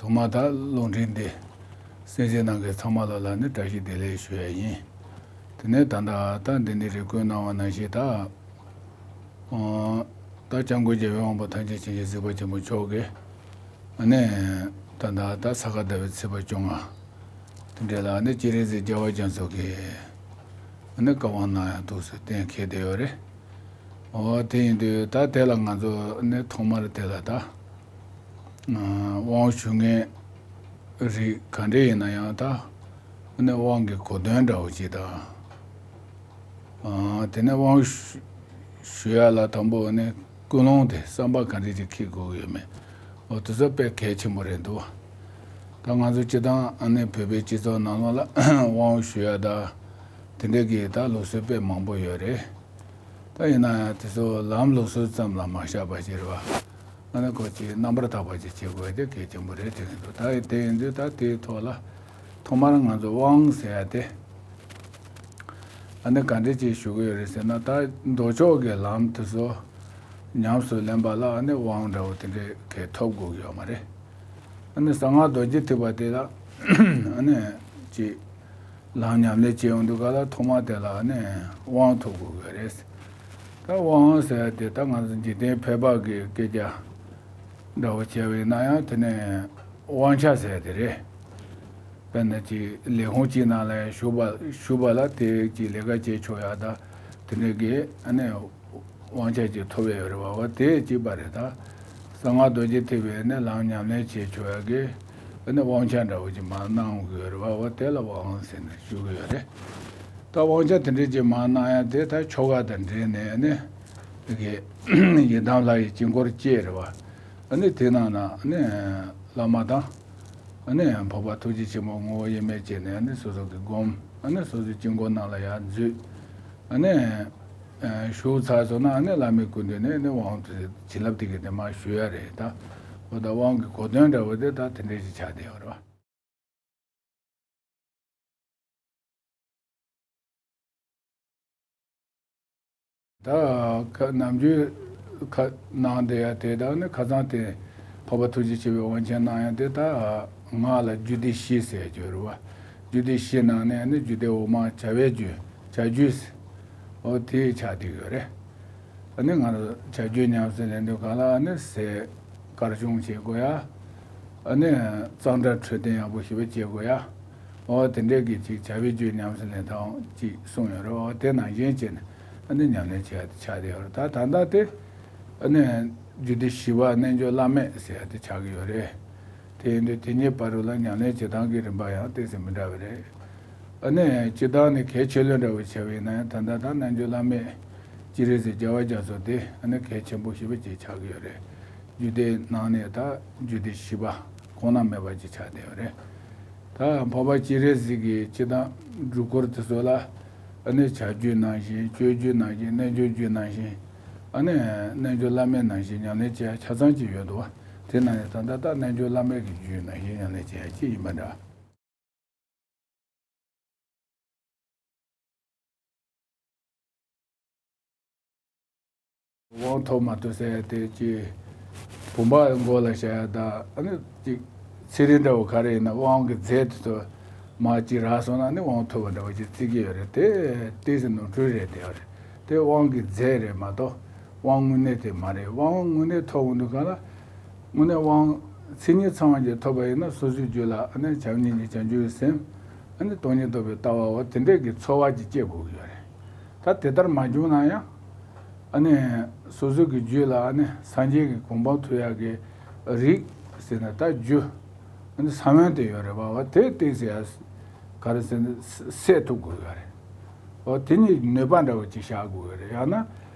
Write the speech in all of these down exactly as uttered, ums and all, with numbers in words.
ཐོག་མར་ད་རླུང་འཕྲིན་འདི་གསན་གཟིགས་གནང་མཁན་ཚང་མ་ལ་ལ་ནི་བཀྲ་ཤིས་བདེ་ལེགས་ཞུ་ཡ་ཡིན། དེ་ནས་ད་ལྟ་ད་འདི་ནས་རེ་སྐུལ་གནང་བ་ནང་བཞིན་ད། ཨོ། ད་སྐྱབས་མགོན་རྒྱལ་བའི་དབང་པོ་ཐམས་ཅད་མཁྱེན་ཅིང་གཟིགས་པ་ཆེན་པོ་མཆོག་གིས། ཨ་ནི། ད་ད་ད་ས་ག་ཟླ་བའི་ཚེས་པ་བཅོ་ལྔ། དེ་འདྲ་ལ་ཨ་ནི་སྤྱན་རས་གཟིགས་རྒྱལ་བ་རྒྱ་མཚོ་གིས། ཨ་ནི་བཀའ་དབང་གནང་ཡ་འདུག་ཟེར་གཏན་འཁེལ་བསྡད་ཡོད་རེད། འོ་དེ་ཡིན་དུས་ད་དེ་ལ་ང་ཚོ་ཨ་ནི་ཐོག་མར་དེ་ལ་ད། ཨ་དབང་ཞུ་མཁན་རིགས་ག་འདྲ་ཡིན་ན་ཡང་ད། ཨ་ནི་དབང་གི་གོ་དོན་འདྲ་བོ་ཅིག་དང་། ཨ་དེ་ནས་དབང་ཞུ་ཞུ་ཡ་ལ་དང་པོ་ནས་ཀུན་སློང་དེ་བསམ་པ་ག་འདྲ་ཅིག་འཁྱེར་དགོས་ཀྱི་ཡོད་མེད། འོ་དེ་ཚོ་དཔེ་གལ་ཆེན་པོ་རེད་འདུག་ད་ང་ཚོ་སྤྱི་བཏང་ཨ་ནི་བོད་པའི་སྤྱི་ཚོགས་ནང་ལོགས་ལ་དབང་ཞུ་ཡ་ད་དེ་འདྲ་གི་ད་ལུགས་སྲོལ་དཔེ་མང་པོ་ཡོད་རེད། ད་ཡིན་ན་ཡང་དེ་ཚོ་ལམ་ལུགས་སྲོལ་ཙམ་ལ་མ་བཞག་པ་ཞིག་རེད་བ། ཨ་ནི་ཁོ་ཅིག་རྣམ་པར་དག་པ་ཅིག་བྱེད་དགོས་དེ་གལ་ཆེན་པོ་རེད་དྲན་གྱི་འདུག་ད་དེ་ཡིན་དུས་ད་དེའི་ཐོག་ལ་ཐོག་མར་ང་ཚོ་དབང་ཟེར་ཡ་དེ། ཨ་ནི་ག་འདྲ་ཅིག་ཞུ་གི་ཡོད་རེད་ཟེར་ན་ད་མདོ་ཕྱོགས་ཀྱི་ལམ་དེ་ཚོ་ཉམས་སུ་ལེན་པ་ལ་ཨ་ནི་དབང་འདྲ་བོ་དེ་འདྲའི་གས་ཐོབ་དགོས་ཀྱི་ཡོད་མ་རེད། ཨ་ནི་གསང་སྔགས་རྡོ་རྗེ་ཐེག་པ་དེ་ལ་ཨ་ནི་ཅིག་ལམ་ཉམས་ལེན་བྱེད་ཡོང་དུས་ག་ལ་ཐོག་མ་དེ་ལ་ཨ་ནི་དབང་ཐོབ་དགོས་ཀྱི་ཡོད་རེད། ད་དབང་ཟེར་ཡ་དེ་ད་ང་ཚོ་འཇིག་རྟེན་ཕལ་པ་གི་སྐད་ཆ་འདྲ་བོ་བྱས་པ་ཡིན་ན་ཡང་དེ་ནི་དབང་ཆ་ཟེར་ཡ་དེ་རེད། དཔེར་ན་ཅིག་ལས་ཁུངས་གཅིག་ནང་ལ་ཞུགས་པ་ཞུགས་པ་ལ་དེ་ཅིག་ལས་ཀ་བྱེད་ཆོག་ཡ་ད་དེ་འདྲ་གི་ཨ་ནི་དབང་ཆ་ཅིག་ཐོབ་ཡ་ཡོད་རེད་བ། འོ་དེ་གཅིག་པ་རེད་ད། གསང་སྔགས་རྡོ་རྗེ་ཐེག་པའི་ནི་ལམ་ཉམས་ལེན་བྱེད་ཆོག་ཡ་གི་ཨ་ནི་དབང་ཆ་འདྲ་བོ་ཅིག་མར་གནང་གི་ཡོད་རེད་བ། འོ་དེ་ལ་དབང་ཟེར་ནས་ཞུ་གི་ཡོད་རེད། ད་དབང་ཆ་དེ་འདྲ་ཅིག་མར་གནང་ཡ་དེ་ད་ཆོ་ག་དང་འབྲེལ་ནས་ཨ་ནི་དེ་གི་ཡི་དམ་ལྷ་ཡི་དཀྱིལ་འཁོར་བཅས་རེད་བ། ཨ་ནི་དེ་ནང་ན་ཨ་ནི་བླ་མ་དང་། ཨ་ནི་འཕགས་པ་ཐུགས་རྗེ་ཆེན་པོ་ངོ་བོ་དབྱེར་མེད་ཅན་ནས་ཨ་ནི་སོ་སོ་གི་སྒོམ། ཨ་ནི་སོ་སོའི་དཀྱིལ་འཁོར་ནང་ལ་ཡར་འཛུལ། ཨ་ནི་ཞུགས་ཚར་སོང་ན་ཨ་ནི་བླ་མའི་སྐུ་མདུན་ནས་ཨ་ནི་དབང་དུ་བྱིན་རླབས་དེ་གི་དེ་མར་ཞུ་ཡ་རེད་ད། འོ་ད་དབང་གི་གོ་དོན་འདྲ་བོ་དེ་ད་དེ་འདྲ་ཞིག་ཆགས་བསྡད་ཡོད་རེད་བ། ད་ཁ་ནམ་རྒྱུན་ཁ་ནང་དེ་ཡ་དེ་དག་ནི་ཁ་སང་དེ་འཕགས་པ་ཐུགས་རྗེ་ཆེན་པོས་དབང་ཆེན་གནང་ཡ་དེ་ད་ངག་ལ་རྒྱུད་སྡེ་བཞི་ཟེར་རྒྱུ་རེད་བ། རྒྱུད་སྡེ་བཞི་ནང་ནས་ནི་རྒྱུད་སྡེ་འོག་མ་བྱ་བའི་རྒྱུད་བྱ་རྒྱུད་ཟེར། འོ་དེ་ཆགས་བསྡད་ཡོད་རེད། ཨ་ནི་ང་རང་བྱ་རྒྱུད་ཉམས་སུ་ལེན་དུས་གང་ལ་ཨ་ནི་ཟས་དཀར་ཆུང་བྱེད་དགོས་ཡ། ཨ་ནི་གཙང་སྦྲ་འཕྲོད་བསྟེན་ཡག་པོ་ཞེ་པོ་བྱེད་དགོས་ཡ། འོ་དེ་འདྲའི་གི་ཅིག་བྱ་བའི་རྒྱུད་ཉམས་སུ་ལེན་སྟངས་ཅིག་གསུངས་ཡོད་རེད། འོ་དེ་ནང་བཞིན་བྱས་ནས་ཨ་ནི་ཉམས་ལེན་བྱེད་ཡ་དེ་ཆགས་བསྡད་ཡོད་རེད། ད་ད་ལྟ་དེ་ཨ་ནི་རྒྱུད་སྡེ་བཞི་པ་རྣལ་འབྱོར་བླ་མེད་ཟེར་ཡ་དེ་ཆགས་ཀྱི་ཡོད་རེད། དེ་ཡིན་དུས་དེ་གཉིས་བར་དུ་ལ་ཉམས་ལེན་བྱེད་སྟངས་ཀྱི་རིམ་པ་ཡང་ཏོག་ཙམ་མི་འདྲ་བ་རེད། ཨ་ནི་སྤྱིར་བཏང་ནས་གལ་ཆེ་ལོས་འདྲ་བོ་བྱས་པ་ཡིན་ན་ཡང་ད་ལྟ་ད་རྣལ་འབྱོར་བླ་མེད་སྤྱན་རས་གཟིགས་རྒྱལ་བ་རྒྱ་མཚོ་དེ་ཨ་ནི་གལ་ཆེན་པོ་ཞེ་པོ་ཅིག་ཆགས་ཀྱི་ཡོད་རེད། རྒྱུད་སྡེ་ནང་ནས་ད་རྒྱུད་སྡེ་བཞི་པ་ཁོང་ན་མེད་པ་ཅིག་ཆགས་བསྡད་ཡོད་རེད། ད་འཕགས་པ་སྤྱན་རས་གཟིགས་ཀྱི་སྤྱིར་བཏང་སྒྲུབ་སྐོར་དེ་ཚོ་ལ་ཨ་ནི་བྱ་རྒྱུད་ནང་བཞིན་སྤྱོད་རྒྱུད་ནང་བཞིན་རྣལ་འབྱོར་རྒྱུད་ནང་བཞིན་ཨ་ནི་རྣལ་འབྱོར་བླ་མེད་ནང་བཞིན་ཉམས་ལེན་བྱེད་ཡ་ཆ་ཚང་ཅིག་ཡོད་འདུག་བ། དེ་ནང་ནས་ད་ལྟ་ད་རྣལ་འབྱོར་བླ་མེད་ཀྱི་རྒྱུད་ནང་བཞིན་ཉམས་ལེན་བྱེད་ཡ་ཅིག་ཡིན་པ་འདྲ། དབང་ཐོབ་མ་ཐོབ་ཟེར་ཡ་དེ་ཅིག་བུམ་པ་མགོ་ལ་བཞག་ཡ་དང་ཨ་ནི་ཅིག་ཚེ་རིང་འདྲ་བོ་ག་རེ་ཡིན་ན་དབང་གི་རྫས་དེ་ཚོ་མར་ཅིག་རག་སོང་ན་ཨ་ནི་དབང་ཐོབ་པ་འདྲ་བོ་ཅིག་བརྩི་གི་ཡོད་རེད། དེ་ཏོག་ཙམ་ནོར་འཁྲུལ་རེད་བསྡད་ཡོད་རེད། དེ་དབང་གི་རྫས་རེད་མ་གཏོགས་དབང་དངོས་གནས་དེ་མ་རེད། དབང་དངོས་གནས་ཐོབ་འོང་དུས་ག་ལ་དངོས་གནས་དབང་མཚན་ཉིད་ཚང་བ་ཅིག་ཐོབ་པ་ཡིན་ན་སོ་སོའི་རྒྱུད་ལ་ཨ་ནི་བྱམས་སྙིང་རྗེ་བྱང་ཆུབ་ཀྱི་སེམས་ཨ་ནི་སྟོང་ཉིད་རྟོགས་པའི་ལྟ་བའོ་དེ་འདྲས་ཀྱི་ཚོར་བ་ཅིག་སྐྱེ་དགོས་ཀྱི་ཡོད་རེད། ད་དེ་ལྟར་མ་བྱུང་ན་ཡང་ཨ་ནི་སོ་སོ་གི་རྒྱུད་ལ་ཨ་ནི་སངས་རྒྱས་ཀྱི་གོ་འཕང་ཐོབ་ཡག་གི་རིགས་ཟེར་ན་ད་རྒྱུ་ཨ་ནི་ས་བོན་དེ་ཡོད་རེད་བ། བ་དེ་ཏོག་ཙམ་ཡ་ག་རེ་ཟེར་ན་སད་ཐུབ་དགོས་ཀྱི་རེད། འོ་དེ་ནི་ནུས་པ་འདྲ་བོ་ཅིག་བཞག་དགོས་ཀྱི་རེད། ཡང་ན་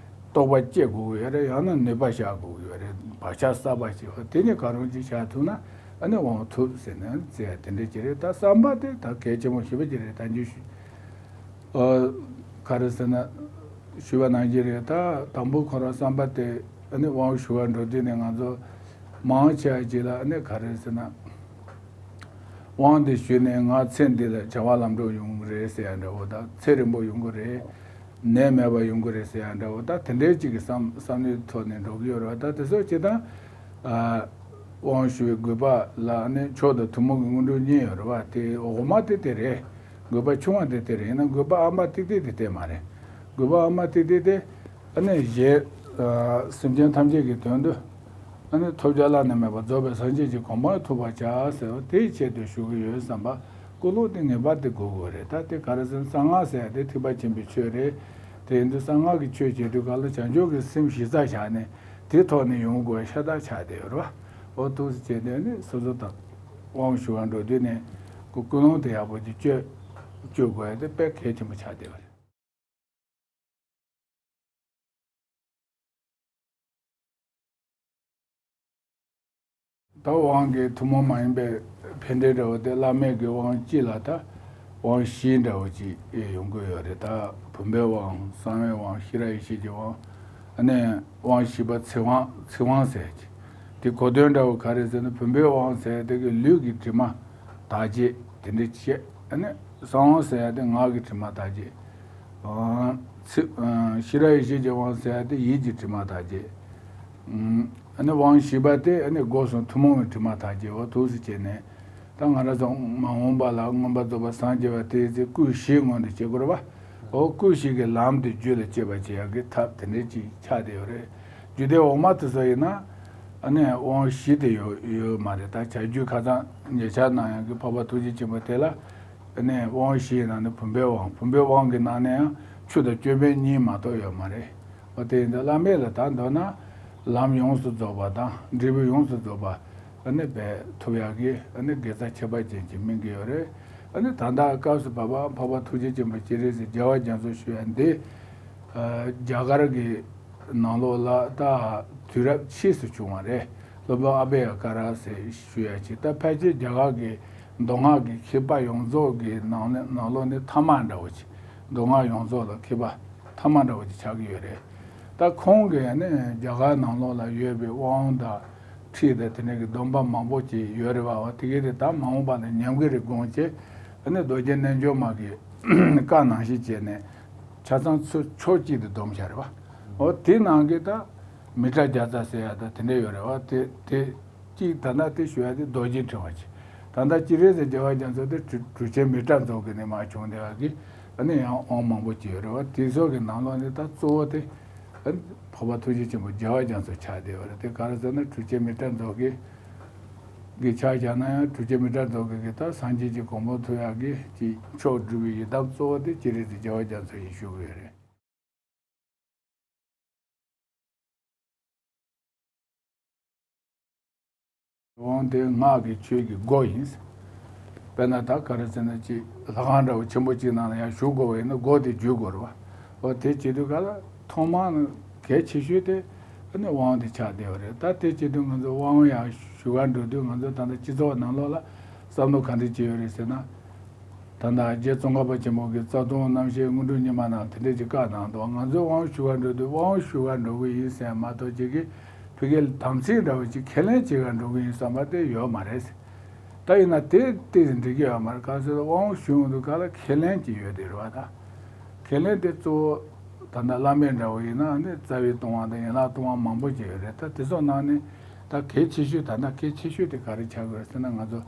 རྟོགས་པ་སྐྱེ་དགོས་ཀྱི་རེད། ཡང་ན་ནུས་པ་བཞག་དགོས་ཀྱི་རེད། བག་ཆགས་གསར་པ་ཞིག་འོ་དེ་ནི་གང་རུང་ཅིག་བཞག་ཐུབ་ན་ཨ་ནི་དབང་ཐོབ་ཟེར་ན་ཟེར་ཡ་དེ་འདྲ་ཅིག་རེད། ད་བསམ་པ་དེ་ད་གལ་ཆེན་པོ་ཞེ་པོ་ཅིག་རེད། ད་འཇུ་ཞུ་ཨ་ག་རེ་ཟེར་ན་ཞུ་བ་ནང་བཞིན་རེད། ད་དང་པོ་ཁོ་རང་བསམ་པ་དེ་ཨ་ནི་དབང་ཞུ་བར་འགྲོ་དུས་ནས་ང་ཚོ་མང་ཆེ་བ་ཅིག་ལ་ཨ་ནི་ག་རེ་ཟེར་ན། དབང་འདི་ཞུས་ནས་ང་ཚེ་འདི་ལ་བྱ་བ་ལམ་འགྲོ་ཡོང་གི་རེད་ཟེར་ཡ་འདྲ་བོ་དང་ཚེ་རིང་པོ་ཡོང་གི་རེད། ནད་མེད་པ་ཡོང་གི་རེད་ཟེར་ཡ་འདྲ་བོ་དང་དེ་འདྲའི་ཅིག་གི་བསམ་བསམ་བློའི་ཐོག་ནས་འགྲོ་གི་ཡོད་རེད་བ། ད་དེ་ཚོ་སྤྱིར་བཏང་ཨ་ དབང་ཞུ་བའི་དགོས་པ་ལ་ནི་མཆོག་དང་ཐུན་མོང་གི་དངོས་གྲུབ་གཉིས་ཡོད་རེད་བ། དེ་འོག་མ་དེ་དེ་རེད། དགོས་པ་ཆུང་བ་དེ་དེ་རེད། ཡིན་ན་དགོས་པ་ཨ་མ་ཏིག་ཏིག་དེ་དེ་མ་རེད། དགོས་པ་ཨ་མ་ཏིག་ཏིག་དེ་ཨ་ནི་གཞན་སེམས་ཅན་ཐམས་ཅད་ཀྱི་དོན་དུ་ཨ་ནི་ཐོབ་བྱ་བླ་ན་མེད་པ་རྫོགས་པའི་སངས་རྒྱས་ཀྱི་གོ་འཕང་ཐོབ་པར་བྱ་ཟེར་བ་དེའི་ཆེད་དུ་ཞུ་གི་ཡོད་བསམ་པ། ཀུན་སློང་དེ་ངེས་པར་དུ་དགོས་དགོས་རེད། ད་དེ་ག་རེ་ཟེར་ན་གསང་སྔགས་ཟེར་ཡ་དེ་ཐེག་པ་ཆེན་པོའི་ཆོས་རེད། དེ་ཡིན་དུས་གསང་སྔགས་ཀྱི་ཆོས་བྱེད་དུས་ག་ལ་བྱང་ཆུབ་ཀྱི་སེམས་གཞི་རྩ་བཞག་ནས་དེའི་ཐོག་ནས་ཡོང་དགོས་ཤ་སྟག་ཆགས་བསྡད་ཡོད་རེད་བ། འོ་ཐུགས་སུ་བྱས་ནས་ནི་སོ་སོ་དང་དབང་ཞུ་བར་འགྲོ་དུས་ནས་ཀུན་སློང་དེ་ཡག་པོ་ཅིག་བཅོས་བཅོས་དགོས་ཡ་དེ་དཔེ་གལ་ཆེན་པོ་ཆགས་བསྡད་ཡོད་རེད། ད་དབང་གི་ཐུན་མོང་མ་ཡིན་པའི་ཕན་བདེ་འདྲ་བོ་དེ་བླ་མེད་ཀྱི་དབང་སྤྱི་ལ་ད་དབང་བཞི་འདྲ་བོ་ཅིག་ཡོང་གི་ཡོད་རེད། ད་བུམ་པའི་དབང་། གསང་བའི་དབང་། ཤེས་རབ་ཡེ་ཤེས་ཀྱི་དབང་། ཨ་ནི་དབང་བཞི་པ་ཚིག་དབང་། ཚིག་དབང་ཟེར་གྱི་དེ་གོ་དོན་འདྲ་བོ་ག་རེ་ཟེར་ན། བུམ་པའི་དབང་ཟེར་དེ་གི་ལུས་ཀྱི་དྲི་མ་དག་བྱེད་དེ་འདྲ་བྱེད། ཨ་ནི་གསང་དབང་ཟེར་ཡ་དེ་ངག་གི་དྲི་མ་དག་བྱེད། ཨ་ཚིག་ཨ་ཤེས་རབ་ཡེ་ཤེས་ཀྱི་དབང་ཟེར་ཡ་དེ་ཡིད་ཀྱི་དྲི་མ་དག་བྱེད། ཨ་ནི་དབང་བཞི་པ་དེ་ཨ་ནི་སྒོ་གསུམ་ཐུན་མོང་གི་དྲི་མ་དག་བྱེད། འོ་ཐུགས་སུ་བྱས་ནས་ད་ང་རང་ཚོ་མ་འོངས་པ་ལ་མངོན་པར་རྫོགས་པར་སངས་རྒྱས་པ་དེའི་ཚེ་སྐུ་བཞི་སྔོན་དུ་བྱེད་དགོས་རེད་བ། འོ་སྐུ་བཞི་གི་ལམ་དེ་རྒྱུད་ལ་སྐྱེས་པར་བྱེད་ཡག་གི་ཐབས་དེ་འདྲའི་ཅིག་ཆགས་བསྡད་ཡོད་རེད། རྒྱུད་སྡེ་འོག་མ་དེ་ཚོ་ཡིན་ན་ཨ་ནི་དབང་བཞི་དེ་ཡོད་ཡོད་མ་རེད། ད་བྱ་རྒྱུད་ཁ་སང་ཉེ་ཆར་གནང་ཡག་གི་འཕགས་པ་ཐུགས་རྗེ་ཆེན་པོ་དེ་ལ་ཨ་ནི་དབང་བཞི་ཡི་ནང་ནས་བུམ་པའི་དབང་། བུམ་པའི་དབང་གི་ནང་ནས་ཡང་ཆུ་དང་ཅོད་པན་གཉིས་མ་གཏོགས་ཡོད་མ་རེད། འོ་དེ་ཡིན་དུས་བླ་མེད་ལ་ད་མདོར་ན་ལམ་ཡོངས་སུ་རྫོགས་པ་དང་འབྲས་བུ་ཡོངས་སུ་རྫོགས་པ་ཨ་ནི་འབད་ཐུབ་ཡག་གི་ཨ་ནི་དགེ་རྩ་ཁྱད་པར་ཅན་ཅིག་སྨིན་གྱི་ཡོད་རེད། ཨ་ནི་ད་ལྟ་སྐབས་སུ་བབ་པ་འཕགས་པ་ཐུགས་རྗེ་ཆེན་པོ་སྤྱན་རས་གཟིགས་རྒྱལ་བ་རྒྱ་མཚོ་ཞུ་ཡག་འདི་ཨ་རྒྱ་གར་གྱི་ནང་ལོགས་ལ་ད་དུས་རབས་ཕྱིས་སུ་བྱུང་བ་རེད། སློབ་དཔོན་ཨ་བྷེ་ཡ་ཀ་ར་ཟེར་ཞུ་ཡག་ཅིག་ད་ཕལ་ཆེར་རྒྱ་གར་གྱི་མདོ་སྔགས་ཀྱི་མཁས་པ་ཡོངས་རྫོགས་ཀྱི་ནང་ནས་ནང་ལོགས་ནས་མཐའ་མ་འདྲ་བོ་ཅིག་མདོ་སྔགས་ཡོངས་རྫོགས་ལ་མཁས་པ་མཐའ་མ་འདྲ་བོ་ཅིག་ཆགས་ཀྱི་ཡོད་རེད། ད་ཁོང་གིས་ནི་རྒྱ་གར་ནང་ལོགས་ལ་ཡོད་པའི་དབང་དང་ཁྲིད་དང་དེ་འདྲ་གི་སྡོམ་པ་མང་པོ་ཅིག་ཡོད་རེད་བ། དེ་གའི་དེ་ད་མ་འོངས་པ་ལ་ཉམས་ཀྱི་རེད་དགོངས་བྱས་ནི་རྡོ་རྗེ་རྣལ་འབྱོར་མ་གི་བཀའ་ནང་བཞིན་བྱས་ནས་ཆ་ཚང་ཚུར་ཕྱོགས་གཅིག་ཏུ་བསྡོམས་བཞག་རེད་བ། འོ་དེ་ནང་གི་ད་མི་ཏྲ་བརྒྱ་རྩ་ཟེར་ཡག་ད་དེ་འདྲ་ཡོད་རེད་བ། དེ་དེ་གཅིག་ད་ལྟ་དེ་ཞུ་ཡག་དེ་རྡོ་རྗེ་ཕྲེང་བ་ཅིག་ད་ལྟ་སྤྱན་རས་གཟིགས་རྒྱལ་བ་རྒྱ་མཚོ་དེ་གྲུབ་གྲུབ་ཆེན་མི་ཏྲ་རྫོགས་ཀྱི་ནས་མར་བྱུང་བསྡད་ཡག་གི་ཨ་ནི་ཡང་དབང་མང་པོ་ཅིག་ཡོད་རེད་བ། དེ་ཚོ་གི་ནང་ལོགས་ནས་ད་གཙོ་བོ་དེ་ཨ་ནི་འཕགས་པ་ཐུགས་རྗེ་ཆེན་པོ་རྒྱལ་བ་རྒྱ་མཚོ་ཆགས་བསྡད་ཡོད་རེད། དེ་ག་རེ་ཟེར་ན་གྲུབ་ཆེན་མི་ཏྲ་རྫོགས་ཀྱི་གི་ཆ་བཞག་ན་ཡང་གྲུབ་ཆེན་མི་ཏྲ་རྫོགས་ཀྱི་གི་ད་སངས་རྒྱས་ཀྱི་གོ་འཕང་ཐོབ་ཡག་གི་ཅིག་མཆོག་སྒྲུབ་པའི་ཡི་དམ་གཙོ་བོ་དེ་སྤྱན་རས་གཟིགས་རྒྱལ་བ་རྒྱ་མཚོ་ཡིན་ཞུ་གི་ཡོད་རེད། དབང་དེ་སྔགས་ཀྱི་ཆོས་ཀྱི་སྒོ་ཡིན། དཔེར་ན་ད་ག་རེ་ཟེར་ན་ཅིག་ལྷ་ཁང་འདྲ་བོ་ཆེན་པོ་ཅིག་ནང་ལ་ཡང་ཞུགས་དགོས་པ་ཡིན་ན་སྒོ་དེ་འཇུག་དགོས་རེད་བ། འོ་དེ་བྱེད་དུས་ག་ལ་ཐོག་མར་གལ་ཆེ་ཤོས་དེ་ཨ་ནི་དབང་དེ་ཆགས་བསྡད་པ་རེད། ད་དེ་བྱེད་དུས་ང་ཚོ་དབང་ཡང་ཞུ་གར་འགྲོ་དུས་ང་ཚོ་ད་ལྟ་སྤྱི་ཚོགས་ནང་ལོགས་ལ་བསམ་བློ་ག་འདྲ་བྱས་ཡོད་རེད་ཟེར་ན། ད་ལྟ་རྗེ་ཙོང་ཁ་པ་ཆེན་པོ་གིས་རྩ་ལྟུང་རྣམ་བཤད་དངོས་གྲུབ་སྙེ་མ་ནང་དེ་འདྲས་ཀྱི་བཀའ་གནང་འདུག་ང་ཚོས་དབང་ཞུ་གར་འགྲོ་དུས་དབང་ཞུ་གར་འགྲོ་གི་ཡིན་ཟེར་མ་གཏོགས་ཅིག་གིས་ཕ་གིའི་དམ་ཚིག་འདྲ་བོ་ཅིག་ཁས་ལེན་བྱེད་གར་འགྲོ་གི་ཡིན་བསམ་པ་དེ་ཡོད་མ་རེད། ད་ཡིན་ན་དེ་ཏོག་ཙམ་འགྲིག་གི་ཡོད་མ་རེད། ག་ཟེར་དབང་ཞུ་ཡོང་དུས་ག་ལ་ཁས་ལེན་གྱི་ཡོད་དེ་རེད་བ། ད་ཁས་ལེན་དེ་གཙོ་བོ་ད་ལྟ་བླ་མེད་འདྲ་བོ་ཡིན་ན་ནི་རྩ་བའི་ལྟུང་བ་དང་ཡན་ལག་ལྟུང་བ་མང་པོ་ཅིག་ཡོད་རེད། ད་དེ་ཚོ་ནང་ནས་ད་གལ་ཆེ་ཤོས་ད་ལྟ་གལ་ཆེ་ཤོས་དེ་ག་རེ་ཆགས་ཀྱི་ཡོད་ཟེར་ན་ང་ཚོ།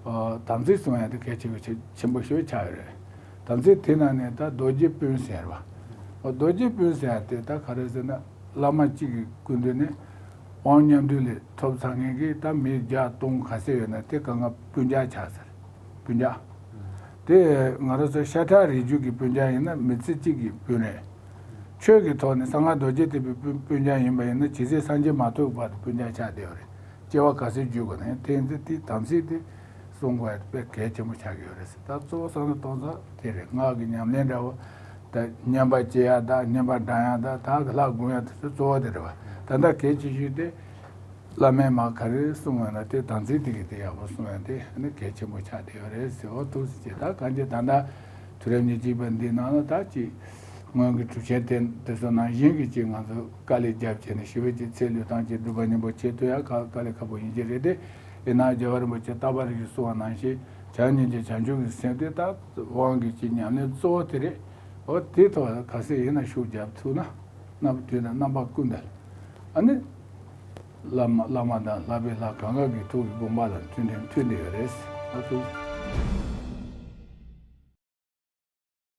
ཨ་དམ་ཚིག་སྲུང་ཡ་དེ་གལ་ཆེ་གི་ཆེ་ཆེན་པོ་ཞིག་ཆགས་ཡོད་རེད། དམ་ཚིག་དེ་ནང་ནས་ད་རྡོ་རྗེ་སྤུན་ཟེར་བ། ཨ་རྡོ་རྗེ་སྤུན་ཟེར་ཡ་དེ་ད་ག་རེ་ཟེར་ན་བླ་མ་གཅིག་གི་སྐུ་མདུན་ནས་དབང་མཉམ་འབྲེལ་ལས་ཐོབ་ཚར་མཁན་གྱི་ད་མི་བརྒྱ་སྟོང་ག་ཚད་ཡོད་ན་དེ་གང་ག་སྤུན་ཀྱག་ཆགས་ཟེར། སྤུན་ཀྱག་དེ་ང་རང་ཚོ་ཤ་ཁྲག་རིགས་རྒྱུད་ཀྱི་སྤུན་ཀྱག་ཡིན་ན་མི་ཚེ་གཅིག་གི་སྤུན་རེད། ཆོས་ཀྱི་ཐོག་ནས་གསང་སྔགས་རྡོ་རྗེ་ཐེག་པའི་སྤུན་སྤུན་ཀྱག་ཡིན་པ་ཡིན་ན་ཇི་སྲིད་སངས་རྒྱས་མ་ཐོབ་བར་དུ་སྤུན་ཀྱག་ཆགས་བསྡད་ཡོད་རེད། སྐྱེ་བ་ག་ཚོད་བརྒྱུད་དགོས་ན་ཡང་དེ་ཡིན་ཚེ་དེའི་དམ་ཚིག་དེ་སྲུང་དགོས་ཡ་དཔེ་གལ་ཆེན་པོ་ཆགས་ཀྱི་ཡོད་རེད་ཟེར། ད་གཙོ་བོ་བསམ་བློ་གཏོང་ས་དེ་རེད། སྔགས་ཀྱི་ཉམས་ལེན་འདྲ་བོ་དང་བསྙེན་པ་བྱེད་ཡ་དང་བསྙེན་པ་བགྲང་ཡ་དང་ད་གི་ལྷ་སྒོམ་ཡ་དེ་ཚོ་གཙོ་བོ་དེ་རེད་བ། ད་ལྟ་གལ་ཆེ་ཤོས་དེ་བླ་མས་མར་ག་རེ་གསུངས་ཡོད་ན་དེ་དམ་ཚིག་དེ་གི་དེ་ཡག་པོ་སྲུང་ཡ་དེ་ནི་གལ་ཆེན་པོ་ཆགས་བསྡད་ཡོད་རེད་ཟེར། འོ་ཐུགས་སུ་ཆེ། ད་གང་ཅི་ད་ལྟ་དུས་རབས་ཉེར་གཅིག་པ་འདི་ནང་ལ་ད་ཅི། སྔོན་གྱི་གྲུབ་ཆེན་དེ་དེ་ཚོ་ནང་བཞིན་གྱི་ཅིག་ང་ཚོ་དཀའ་ལས་རྒྱབ་བྱས་ནས་ཞི་བའི་ཅིག་ཚེ་བློས་བཏང་བྱས་སྒྲུབ་པ་སྙིང་པོ་བྱེད་ཐུབ་ཡ་དཀའ་དཀའ་ལས་ཁག་པོ་ཡིན་གྱི་རེད་དེ། ཡིན་ནའང་རྒྱལ་བ་རིན་པོ་ཆེ་རྟག་པར་རིགས་ཀྱིས་གསུངས་པ་ནང་བཞིན་བྱམས་སྙིང་རྗེ་བྱང་ཆུབ་ཀྱི་སེམས་དེ་ད་དབང་གི་ཅིག་ཉམས་ལེན་གཙོ་བོ་དེ་རེད། འོ་དེ་ཐོག་ག་ཚད་ཡིན་ན་ཤུགས་རྒྱབ་ཐུབ་ན་རྣམ་དུས་དང་རྣམ་པ་ཀུན་ཏུ་ཨ་ནི། བླ་མ་བླ་མ་དང་བསླབ་པའི་ལྷ་གང་ག་གི་ཐུགས་ཀྱི་དགོངས་པ་དང་མཐུན་ནས་མཐུན་བསྡད་ཡོད་རེད། ཨ་ཐུགས།